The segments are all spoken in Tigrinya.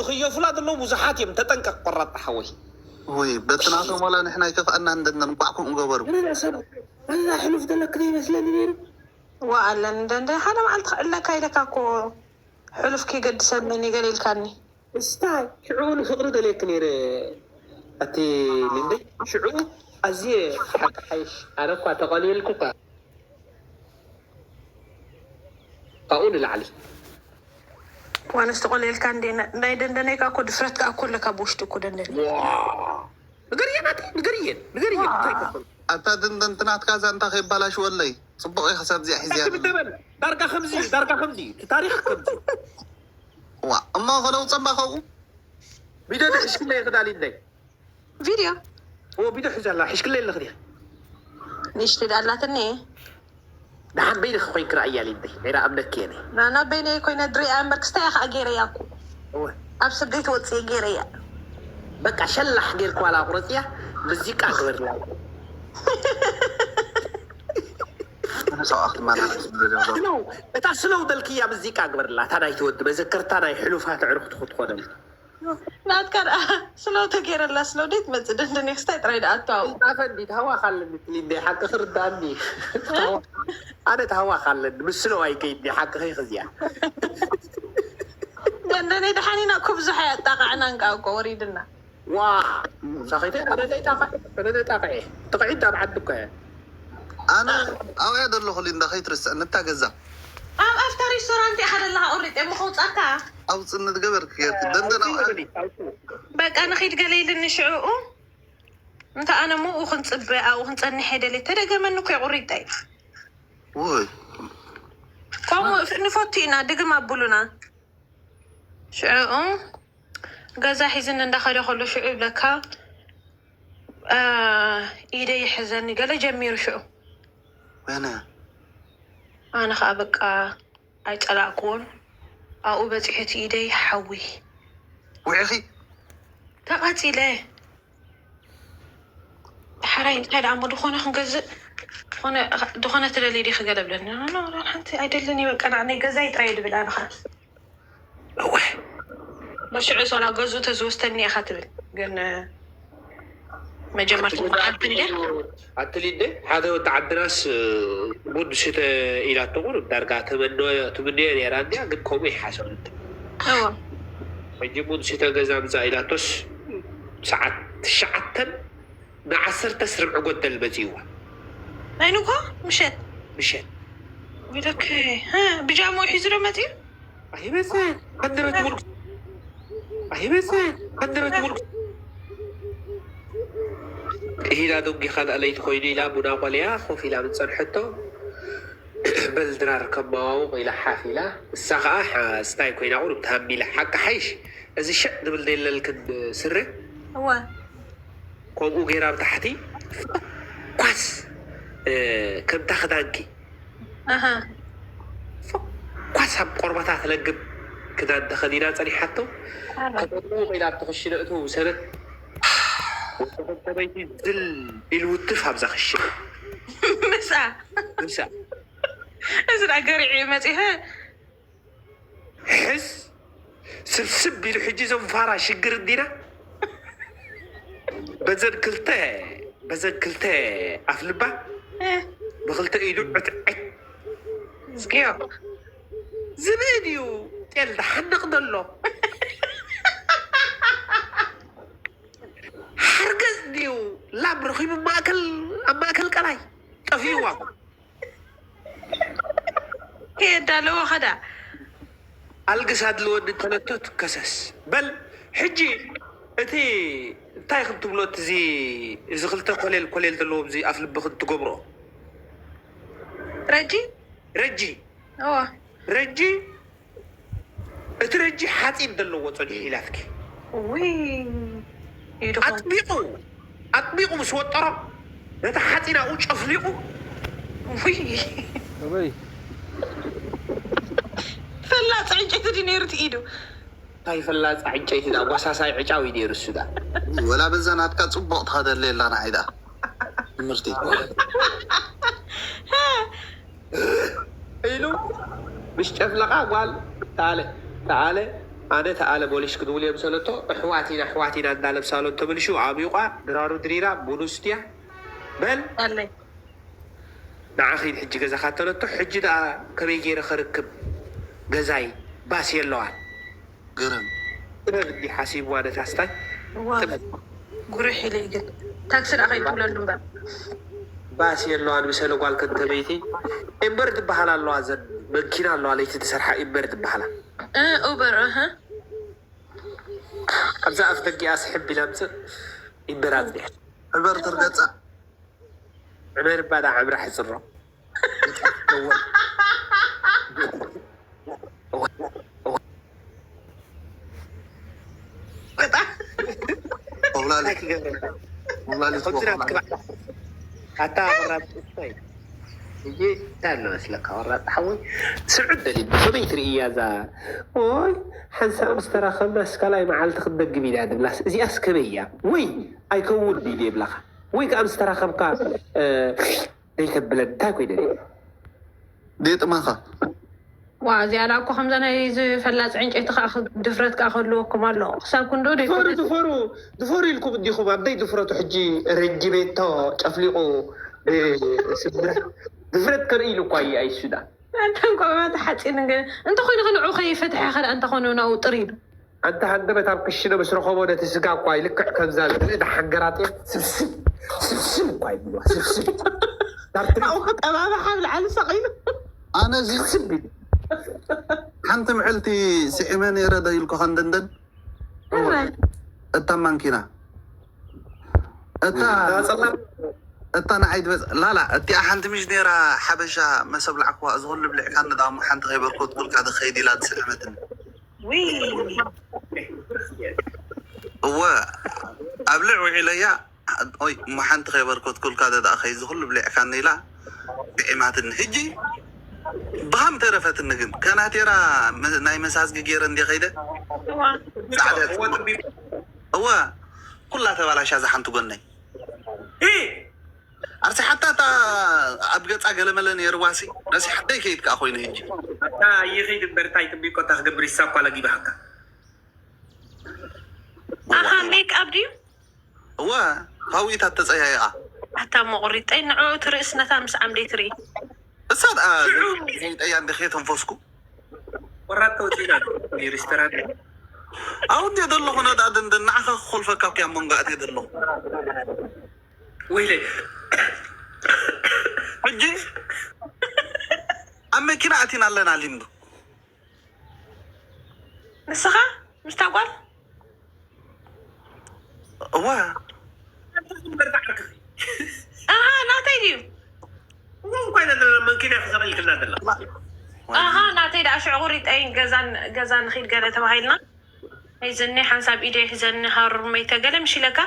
ዝኽየፉላ ዘለዉ ብዙሓት እዮም። ተጠንቀቕ ቆራጥ ሓወይ። ውይ በቲ ናቶም ዋላ ንሕና ይከፍኣና እንደና እንቋዕ ከምኡ ገበሩ። ኣነዳ ሰብ ኣነዳ ሕሉፍ ዘለክ ዘይመስለኒ ነይሩ። ዋ ኣለኒ ደንደ ሓደ መዓልቲ ክዕለካ ኢለካ እኮ ሕሉፍ ከይገድሰኒ ገለ ኢልካኒ። እስታይ ሽዑ ንፍቕሪ ደልየክ ነይረ። ኣቲ ሊንደይ ሽዑ ኣዝየ ሓቂ ሓይሽ ኣነ እኳ ተቐልየልኩ እኳ ካብኡ ንላዕሊ ዋነስ ተቆልየልካ እንዴ ናይ ደንደነይካ እኮ ድፍረትካ እኮ ኣለካ ብውሽጢ እኮ ደንደነ ንገርየ ናተይ ንገርየን ንገርየን እንታይ ይከፍል ኣታ ደንደንቲ ናትካ ዛንታ ከይባላሽወለይ ጽቡቕ ኢኻ ሳብዚኣ ሒዝያ ክምደበል ዳርጋ ከምዚ ዳርጋ ከምዚ እቲ ታሪክ ከምዚ ዋ እሞ ከለውፀ እምባ ከብኡ ቢዶ ንሕሽክለ ይኽዳል ይንደይ ቪድዮ ኦ ቢዶ ሕዛላ ሕሽክለ የለኽድያ ንእሽተይ ዳላትኒ ደሓን በይንኺ ኮይንኪ ረኣያ ሊንደይ ናይ ረኣምነኪ እየ ናና በይነይ ኮይነ ድሪኣ እምበር ክስታይ ከዓ ገይረያ እኮ እወ ኣብ ስደት ወፅየ ገይረያ በቃ ሸላሕ ጌርኪ ዋላ ኣቁረፅያ ሙዚቃ ግበርላ ሰብኣኽ ትመላለስ ዝደልዮ ዘሎ ስለው እታ ስለው በልክያ ሙዚቃ ግበርላ እታ ናይ ትወዲ መዘከርታ ናይ ሕሉፋት ኣዕሩኽቲ ክትኾነል ናትካ ደኣ ስለው ተገይረላ ስለው ደይ ትመፅእ ደንደኔ ክስታይ ጥራይ ደኣ ኣተዋው ጣፈ እንዲ ተሃዋኽ ኣለኒ ሊንደይ ሓቂ ክርዳእኒ ኣነ ተሃዋኽ ኣለኒ ምስ ስለው ኣይከይድ ሓቂ ከይኽዝያ ደንደኔ ደሓኒና እኮ ብዙሕ ኣያጣቃዕና እንቃ እኮ ወሪድና ዋ ሳኺተ ኣነ ዘይጣቕዕ ኣነ ዘይጣቕዕ እየ ጥቕዒ እንዳ ብዓዲ እኮ እየ ኣነ ኣብያ ዘለኹ ሊንዳ ከይትርስዕ ንታ ገዛ ኣብ ኣብታ ሬስቶራንት ኢኻ ደለኻ ቁሪጥ እሞ ከውፃካ ኣውፅኒ ትገበርክ ጌርክ ደንደን ኣብኣ በቃ ንኺድ ገለ ኢልኒ ሽዕኡ እንተ ኣነ ምኡ ክንፅበ ኣብኡ ክንፀንሕ የደልየ ተደገመኒ እኮ የቁሪጠይ ውይ ከምኡ ንፈቱ ኢና ድግም ኣብሉና ሽዕኡ ገዛ ሒዝኒ እንዳኸደ ከሎ ሽዑ ይብለካ ኢደ ይሕዘኒ ገለ ጀሚሩ ሽዑ ወነ ኣነ ከዓ በቃ ኣይፀላእክዎን ኣብኡ በፂሑ እቲ ኢደይ ሓዊ ውዒኺ ተቓፂለ ሓራይ እንታይ ደኣ እሞ ድኾነ ክንገዝእ ድኾነ ትደሊ ዲ ክገለብለኒ ሓንቲ ኣይደልን ይበቃ ናይ ገዛይ ጥራይ ድብል ኣነ ከዓ እወ በሽዑ ሶላ ገዝኡ ተዝወስተኒ ኢኻ ትብል ግን መጀመርታ መዓልቲ እንደ ኣትሊደ ሓደ ወዲ ዓድናስ ቡን ስተ ኢላቶ ቁሩብ ዳርጋ ትምንዮ ነይራ እንዲያ ግን ከምኡ ይሓሰብ እዎ ሕጂ ቡን ስተ ገዛ ምፃ ኢላቶስ ሰዓት ትሽዓተን ንዓሰርተ ስርብዒ ጎደል መፂእዋ ናይ ንጎ ምሸት ምሸት ዊለክ ብጃሞ ሒዙ ዶ መፂኡ ኣይመፅን ሃንደበት ሙሉ ኣይመፅን ሃንደበት ሙሉ ኢላ ደንጊኻ ንኣለይቲ ኮይኑ ኢላ ቡና ቆልያ ኮፍ ኢላ ምፀንሐቶ በል ድራር ከማዋውቕ ኢላ ሓፍ ኢላ እሳ ከዓ ስታይ ኮይና ቁሩብ ተሃሚላ ሓቂ ሓይሽ እዚ ሽዕ ዝብል ደለልክን ስረ እወ ከምኡ ገይራ ብታሕቲ ኳስ ከምታ ክዳንኪ ኣሃ ኳስ ኣብ ቆርበታ ትለግብ ክዳን ተኸዲና ፀኒሓቶ ከምኡ ኢላ ኣብቲ ክሽነ እትው ሰበት ወሰበት ሰበይቲ ዝል ኢሉ ውትፍ ኣብዛ ክሽነ ምስኣ ምሳ እዚ ዳ ገሪዑ እዩ መፂኸ ሕዝ ስብስብ ኢሉ ሕጂ እዞም ፋራ ሽግር እንዲና በዘን ክልተ በዘን ክልተ ኣፍልባ ብክልተ ኢዱ ዕትዕት ዝግዮ ዝብኢ ድዩ ጤል ዝሓንቕ ዘሎ ሓርገዝ ድዩ ላም ረኺቡ ማእከል ኣብ ማእከል ቀላይ ጠፊእዋ ከየዳለዎ ኸዳ ኣልግስ ኣድልወኒ እንተለቶ ትከሰስ በል ሕጂ እቲ እንታይ ከም ትብሎ እቲ እዚ እዚ ክልተ ኮሌል ኮሌል ዘለዎ እዚ ኣፍ ልብኽን ትገብሮ ረጂ ረጂ እዎ ረጂ እቲ ረጂ ሓፂን ዘለዎ ፀኒሑ ኢላትኪ ውይ ይድኾን ኣጥቢቑ ኣጥቢቑ ምስ ወጠሮ ነቲ ሓፂን ኣብኡ ጨፍሊቑ ውይ ኣበይ ፈላፅ ዕንጨይቲ ድዩ ነይሩ እቲ ኢዱ እንታይ ፈላፃ ዕንጨይቲ ዳ ጓሳሳይ ዕጫው እዩ ነይሩ እሱ ዳ ወላ በዛ ናትካ ፅቡቕ ትኸደለ የላ ንዓይ ደኣ ትምህርቲ ኢሉ ምስ ጨፍለቓ ጓል ተኣለ ተኣለ ኣነ ተኣለ ቦሊሽ ክትብል እዮም ሰለቶ ኣሕዋት ኢና ኣሕዋት ኢና እንዳለብሳሎ እንተመልሹ ኣብዩቋ ድራሩ ድሪራ ቡኑስ ድያ በል ኣለይ። ንዓ ኺድ ሕጂ ገዛኻ ተለቶ ሕጂ ደኣ ከመይ ገይረ ኸርክብ ገዛይ ባስ የለዋን። ግርም። ጥበብ እንዲ ሓሲብዋ ነታ ስታይ እዋ ጥበብ። ጉርሕ ኢለ እዩ ግን ታክሲ ደኣ ከይትብለሉ እምበር። ባስ የለዋን ምሰለ ጓል ከንተበይቲ ኤምበር ትበሃል ኣለዋ ዘን መኪና ኣለዋ ለይቲ ትሰርሓ ኤምበር ትበሃላ። እ ኡበር እህ ኣብዛ ኣፍ ደጊኣ ስሕብ ኢላ ምፅእ ይበራዝ ድሕር ሕበር ትርገፃ። ዕመር እባ ዳ ዕምራ ሕፅሮ። ኣታ ወራጥ እንታይ እዩ እንታይ ኣሎ መስለካ ወራጥ ሓወይ? ስዑድ ደሊ ብኸመይ ትርእያ እዛ? ኦይ ሓንሳእ ምስ ተራኸብና እስካላይ መዓልቲ ክትደግም ኢና ድብላስ እዚኣስ ከመይ እያ? ወይ ኣይከውን ድዩ የብላኻ? ወይ ከዓ ምስ ተራኸብካ ደይተብለን እንታይ ኮይነ ዴጥማኻ ዋ እዚኣ ደኣ እኮ ከምዛ ናይ ዝፈላፅ ዕንጨይቲ ከዓ ድፍረት ከዓ ክህልወኩም ኣሎ ክሳብ ክንዶ ድፈሩ ድፈሩ ድፈሩ ኢልኩም እንዲኹም ኣብ ደይ ድፍረቱ ሕጂ ረጅቤቶ ጨፍሊቑ ስብሕ ድፍረት ከርኢ ኢሉ እኳ እዩ ኣይሱዳ ኣንተን ቆመ ተሓፂን እንተኮይኑ ከንዑ ከይፈትሐ ከዳ እንተኮኑ ናው ጥር ኢሉ ኣንታ ሃንደበት ኣብ ክሽነ ምስ ረኸቦ ነቲ ስጋ እኳ ልክዕ ከምዛ ዝርኢ ደሓን ገራጢ ስብስብ ስብስብ እኳ ይብልዋ ስብስብ ናብቲ ካብኡ ከጠባብሓ ኣብ ላዕሊ ሰቒሉ ኣነ እዚ ስብስብ ኢሉ ሓንቲ ምዕልቲ ስዒመ ነይረ ዶ ኢልኩ ከንደንደን እወ። እታ ማንኪና እታ እታ ንዓይ ትበፅ ላላ እቲኣ ሓንቲ ምሽ ነይራ ሓበሻ መሰብ ላዕክዋ እዚ ኩሉ ብልዕካ ንዳሞ ሓንቲ ከይበርኮትኩልካ ድኸይድ ኢላ ትስዕመትኒ እወ ኣብ ልዕ ውዒለያ ኦይ እሞ ሓንቲ ከይበርከትኩልካ ደኣ ከይዚ ኩሉ ብሊዕካኒ ኢላ ጥዒማትኒ ሕጂ ብሃም ተረፈትኒ ግን ከናቴራ ናይ መሳዝጊ ገይረ እንዲ ከይደ ፃዕደት እወ ኩላ ተባላሻ እዛ ሓንቲ ጎነይ ኣርሲሓታ እታ ኣብ ገፃ ገለመለ ነይርዋሲ ረሲሓተይ ከይድ ከዓ ኮይኑ ሕጂ ኣታ ይኸይድ እምበር እንታይ ጥቢቆ እታ ክገብር ይሳ እኳ ለጊባሃካ ኣሃ ሜክ ኣፕ ድዩ እወ ሃዊታት ተፀያይቃ ኣታ መቑሪጠይ ንዕኡ ትርእስ ነታ ምስ ዓምደይ ትርኢ እሳ ደኣ ዘይጠያ እንድኸ ተንፈስኩ ቆራጥ ተውፅኢና ሪስተራንት ኣብኡ እንድየ ዘለኹ ነዳ ደንደን ንዓኻ ክኾልፈካ እኮ ኣብ መንጎ ኣትየ ዘለኹ ወይለይ ሕጂ ኣብ መኪና ኣቲና ኣለና ሊምዱ ንስኻ ምስታ ጓል እወ ኣሃ ናተይ ድዩ እወ እኳ ኢና ዘለና መንኪን እያ ክሰቐልክልና ዘላ ኣሃ ናተይ ደኣ ሽዑ ቁሪጠይን ገዛን ገዛ ንኺድ ገለ ተባሂልና ሒዝኒ ሓንሳብ ኢደይ ሒዘኒ ሃሩር መይተ ገለ ምሽ ኢለካ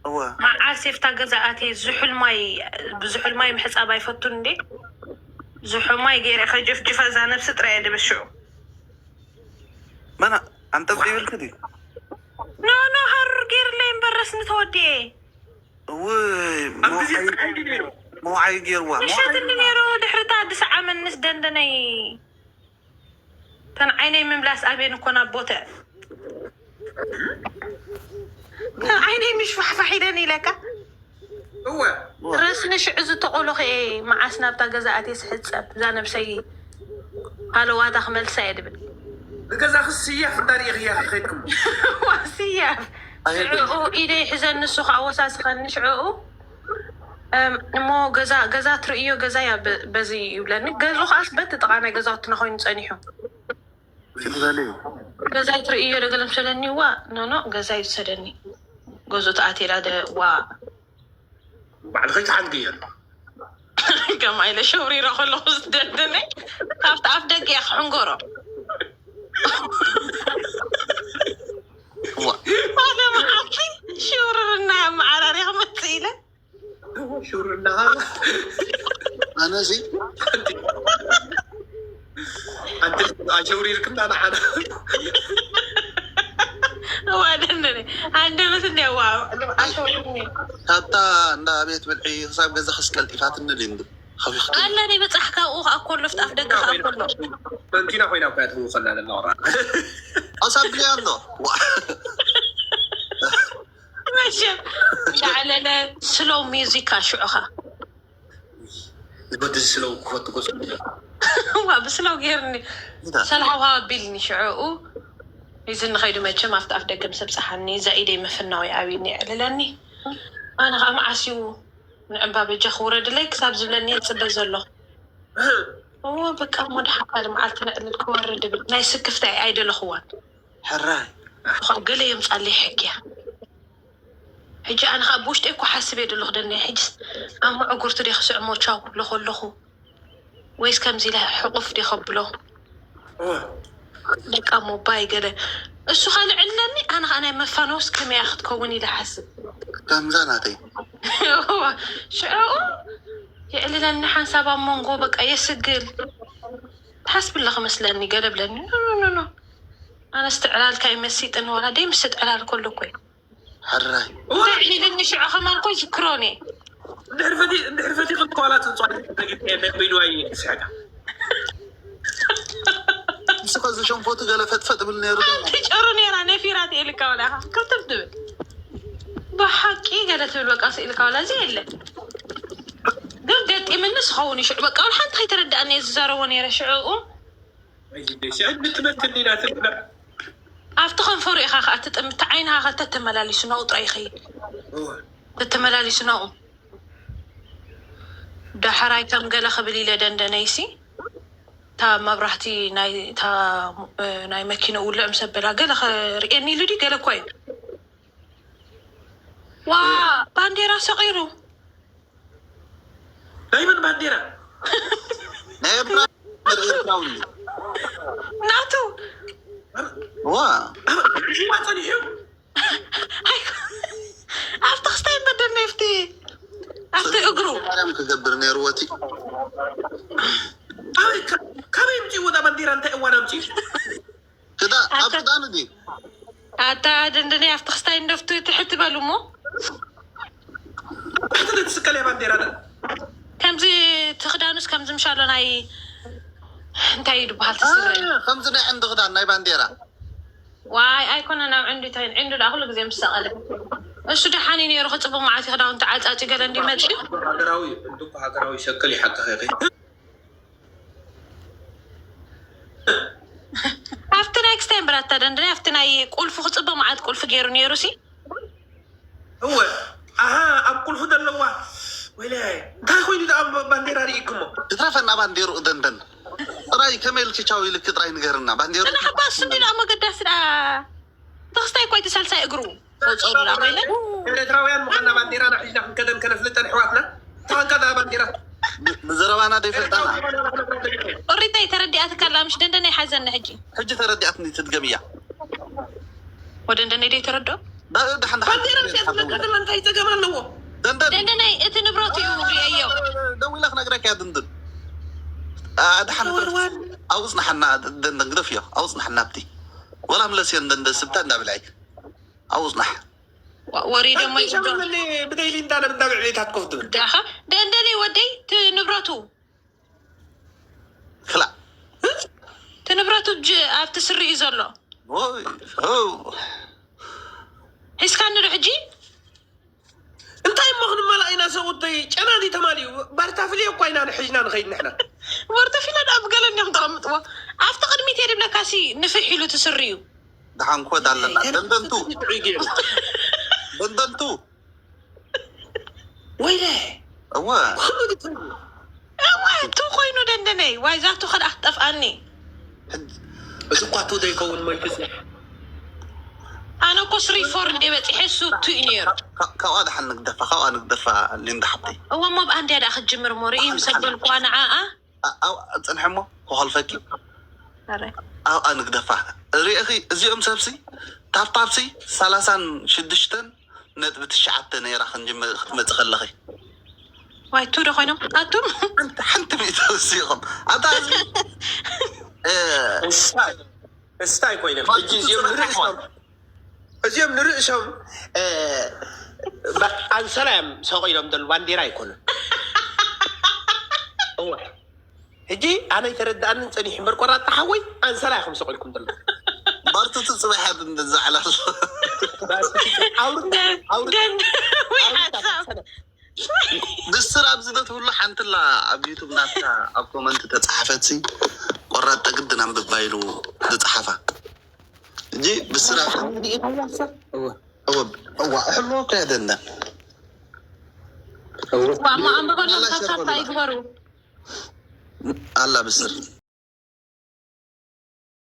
እወ መዓስ የፍታ ገዛ ኣትየ ዝሑል ማይ ብዝሑል ማይ ምሕፃብ ኣይፈቱን እንዴ ዝሑል ማይ ገይረ ከጀፍጅፈ እዛ ነብሲ ጥራይ እየ ድብል ሽዑ መና ኣንጠብጢብልኪ ድዩ ኖ ኖ ሃሩር ገይርለይ እምበር ረስኒ ተወዲኤ እውይ መውዓይ ገይርዋ ምሸት እንዲ ነይሩ ድሕርታ ድሰዓመንስ ደንደነይ ተን ዓይነይ ምምላስ ኣብየን እኮ ናብ ቦተ ተን ዓይነይ ምሽፋሕፋሕ ኢለን ኢለካ እወ ረስኒ ሽዑ ዝተቆሎ ከየ መዓስ ናብታ ገዛ ኣትየ ስሕፀብ እዛ ነብሰይ ሃለዋታ ክመልሳ እየ ድብል ንገዛኺ ስያፍ እንዳርኢኽያ ከይድኩም ዋ ስያፍ ሽዑ ኢደይ ሕዘን ንሱ ከዓ ወሳስኸኒ ሽዑ እሞ ገዛ ገዛ ትርእዮ ገዛ እያ በዚ ይብለኒ ገዝኡ ከዓስ በቲ ጥቓ ናይ ገዛውትና ኮይኑ ፀኒሑ ገዛይ ትርእዮ ዶ ገለ ምሰለኒ ዋ ኖኖ ገዛይ ዝሰደኒ ገዝኡ ተኣትየ ኢላ ዋ ባዕልኺ ትሓድግዮ ከማ ኢለ ሸውሪረ ከለኹ ዝደደነ ካብቲ ኣፍ ደገ እያ ክሕንገሮ ሓደ መዓልቲ ሽውርርና ኣመዓራሪ ክመፅእ ኢለ ሽውርና ኣነዚ ኣንተ ኣሸውሪርክና ንዓና ዋደነ አንደበት እንዲያዋ ካብታ እንዳ ቤት ብልዒ ክሳብ ገዛ ክስቀልጢፋትኒ ድንዱ ኣለ ናይ በጻሕ ካብኡ ከዓ ኮሎ ፍጣፍ ደገ ከዓ ኮሎ መንኪና ኮይና እኳ ትህው ከላ ለላ ወራ ኣሳብልያ ኣሎ። ዋ። መቸም ዳዕለለ ስሎው ሚዚካ ሽዑኻ ዝጎድል ስለው ክፈቱ ጎስ ዋ ብስሎው ገይርኒ ሰላሓዋ ቢልኒ ሽዑኡ ሒዝኒ ኸይዱ መቸም ኣብቲ ኣፍ ደገ ምስ ኣብፀሓኒ እዛ ኢደይ ምፍናው ይኣብኒ የዕልለኒ። ኣነ ከዓ መዓስ እዩ ንዕምባ በጃ ክውረድለይ ክሳብ ዝብለኒ ይፅበ ዘሎ። እዎ በቃ እሞ ደሓን ካልእ መዓልቲ ነዕልል ክወርድ እብል ናይ ስክፍታ እየ ኣይደለኽዋን። ሕራይ ብኸምኡ ገለ የምፃለይ ሕጊያ። ሕጂ ኣነ ከዓ ብውሽጠይ እኮ ሓስብ እየ ደለኹ ደንደይ ሕጂስ ኣብ መዕጉርቲ ደ ክስዕሞ ቻው ክብሎ ከለኹ ወይስ ከምዚ ኢለ ሕቑፍ ደ ከብሎ እወ ደቃ ሞባይ ገለ እሱ ካልዕለኒ ኣነ ከዓ ናይ መፋነውስ ከመያ ክትከውን ኢለ ሓስብ። ከምዛ ናተይ ሽዑኡ የዕልለኒ ሓንሳብ ኣብ መንጎ በቃ የስግል ትሓስብለ ክመስለኒ ገለ ብለኒ ኖኖኖ ኣነስ ትዕላልካ ይመሲጥኒ ዋላ ደይ ምስ ትዕላል ከሎ እኮ እዩ ሕራይ እንታይ ሒልኒ ሽዑ ከማን እኮ ይዝክሮን እየ እንድሕር ፈቲ እንድሕር ፈቲ ክልተ ዋላ ፅንፅዋይ ተጊጠ ነቢሉ ኣየ ስሕጋ ንሱ ከዚ ሸንፎቱ ገለ ፈጥፈጥ ብል ነይሩ ሓንቲ ጨሩ ነይራ ነፊራት እየ ልካ ወላ ኢኻ ክርትፍ ትብል ብሓቂ ገለ ትብል በቃ ስኢልካ ወላ እዚ የለ ግን ገጢምኒ ዝኸውን እዩ ሽዑ በቃ ወላ ሓንቲ ከይተረዳእኒ እየ ዝዛረቦ ነይረ ሽዑኡ ስዕድ ብትመክል ዲና ትብላ ኣብቲ ከንፈሩ ኢኻ ከዓ ትጥምቲ ዓይንኻ ከ ተተመላሊሱ ናብኡ ጥራይ ይኸይድ ተተመላሊሱ ናብኡ ዳሕራይ ከም ገለ ክብል ኢለ ደንደነይሲ እታ መብራህቲ ናይ እታ ናይ መኪና ውልዕ ምስ ኣበላ ገለ ክርእየኒ ኢሉ ድዩ ገለ እኳ እዩ ዋ ባንዴራ ሰቒሩ ናይ መን ባንዴራ ናይ ኤርትራ ኤርትራዊ እዩ። ናቱ ዋ ሽዋ ፀኒሑ ኣብቲ ክስታይ በደል ነፍቲ ኣብቲ እግሩ ማርያም ክገብር ነይርዎ እቲ ኣበይ ከ- ካበይ ምፅእዎ እዛ ባንዴራ እንታይ እዋን ኣምፅኡ ክዳ ኣብ ክዳኑ ድዩ ኣታ ደንደነይ ኣብቲ ክስታይ እንደፍቱ ትሕት በሉ እሞ ሕቲ ትስቀል እያ ባንዴራ ዳ ከምዚ ትኽዳኑስ ከምዚ ምሻሎ ናይ እንታይ እዩ ዝበሃል ትስረ ከምዚ ናይ ዕንዲ ክዳን ናይ ባንዴራ ዋይ ኣይኮነ ናብ ዕንዱ እንታይ ዕንዱ ዳ ኩሉ ግዜ ምስ ሰቐለ እሱ ደሓን እዩ ነይሩ ክፅቡቅ መዓት ክዳውንቲ ዓፃፂ ገለ እንዲ መፅኡ ሃገራዊ እንድኮ ሃገራዊ ሸቅል ይሓቅኸ ኣብቲ ናይ ክስታይ ብራታ ደንድነ ኣብቲ ናይ ቁልፉ ክፅቡቅ መዓት ቁልፊ ገይሩ ነይሩ ሲ እወ ኣሃ ኣብ ቁልፉ ዘለዋ ወይለ እንታይ ኮይኑ ደኣ ባንዴራ ርኢክሞ ክትረፈና ባንዴርኡ ደንደን ጥራይ ከመይ ኢልኪ ቻው ኢልኪ ጥራይ ንገርና ባንዴርኡ ፅናሕ እኳ እሱ እንዲ ደኣ መገዳሲ ደኣ ተኽስታይ እኳ እቲ ሳልሳይ እግሩ ተውፀሉላ ኮይነ ኤርትራውያን ምዃና ባንዴራና ሒዝና ክንከደን ከነፍልጠን ኣሕዋትና ተኸንካ ደኣ ባንዴራ ብዘረባና ደይፈልጣና ቁሪተይ ተረዲኣትካ ኣላ ምሽ ደንደነይ ሓዘኒ ሕጂ ሕጂ ተረዲኣትኒ ትድገምያ ወደ እንደነይ ደይ ተረዶ ደሓን ባንዴራ ሸትመቀደላ እንታይ ፀገም ኣለዎ ደንደን ደንደነይ እቲ ንብረት እዩ ርእየዮ ደዊላ ክነግረካ እያ ድንድን ደሓን ኣውፅናሓና ደንደን ግደፍ እዮ ኣውፅናሓና ኣብቲ ወላ ምለስ እዮ ደንደን ስብታ እንዳብልዐይ ኣውፅናሕ ወሪደሞ ሸምኒ ብደይሊ እንዳነብ እንዳብዕሌታት ኮፍ ትብል ዳኻ ደንደነይ ወደይ እቲ ንብረቱ ክላ እቲ ንብረቱ ኣብቲ ስሪ እዩ ዘሎ ኦይ ሒዝካኒ ዶ ሕጂ እንታይ እሞ ክንመላእ ኢና ሰብኡተይ ጨና ድዩ ተማልዩ ባርታፍልዮ እኳ ኢና ንሕዝና ንኸይድ ንሕና ወርተፊለ ዳ ብገለ እንዲኹም ተቐምጥዎ ኣብቲ ቅድሚት እየ ድብለካ ሲ ንፍሕ ኢሉ ትስሪ እዩ ደሓን ኮ ኣለና ደንደንቱ ደንደንቱ ወይለ እወ እወ ቱ ኮይኑ ደንደነይ ዋይ ዛቱ ከዳ ክትጠፍኣኒ እዚ እኳ ቱ ዘይከውን ሞይቱ ኣነ እኮ ስሪ ፎር እንደ በፂሐ እሱ ቱ እዩ ነይሩ ካብኣ ደሓን ንግደፋ ካብኣ ንግደፋ ሊንዳ ሓብተይ እወ ሞ ብኣንድያ ደኣ ክትጅምር ሞ ርኢ ምስ ኣበልኩዋ ንዓኣ ኣብኣ ፅንሐ እሞ ክኸልፈኪ ኣረ ኣብኣ ንግደፋ ርኢኺ እዚኦም ሰብሲ ታብታብሲ ሰላሳን ሽዱሽተን ነጥቢ ትሽዓተ ነይራ ክንጅምር ክትመፅእ ከለኺ ዋይ ቱ ዶ ኮይኖም ኣቱም ሓንቲ ሓንቲ ሚእቲ ወሲኹም ኣታ እዚ እስታይ ኮይኖም ሕጂ እዚኦም ንርእሶም እዚኦም ንርእሶም ኣንሰላ እዮም ሰቂሎም ዘለዉ ባንዴራ ኣይኮኑን እወ ሕጂ ኣነ ኣይተረድኣንን ፀኒሑ እምበር ቆራጣ ሓወይ ኣንሰላ ኢኹም ሰቂልኩም ዘለኹም ኣርቱ ትጽበሐ እንደዛ ዓላል ደን ወይ ሓሳብ ብስር ኣብዚ ነትብሉ ሓንትላ ኣብ ዩቱብ ናትካ ኣብ ኮመንት ተጻሓፈት ሲ ቆራጥ ጠግድ ናንብባ ኢሉ ዝጻሓፋ እንጂ ብስር ኣብ እዋ እዋ እዋ እሕልዎ ከደነ ዋ ማኣንበበሎም ታብታብ ይግበሩ። ኣላ ብስር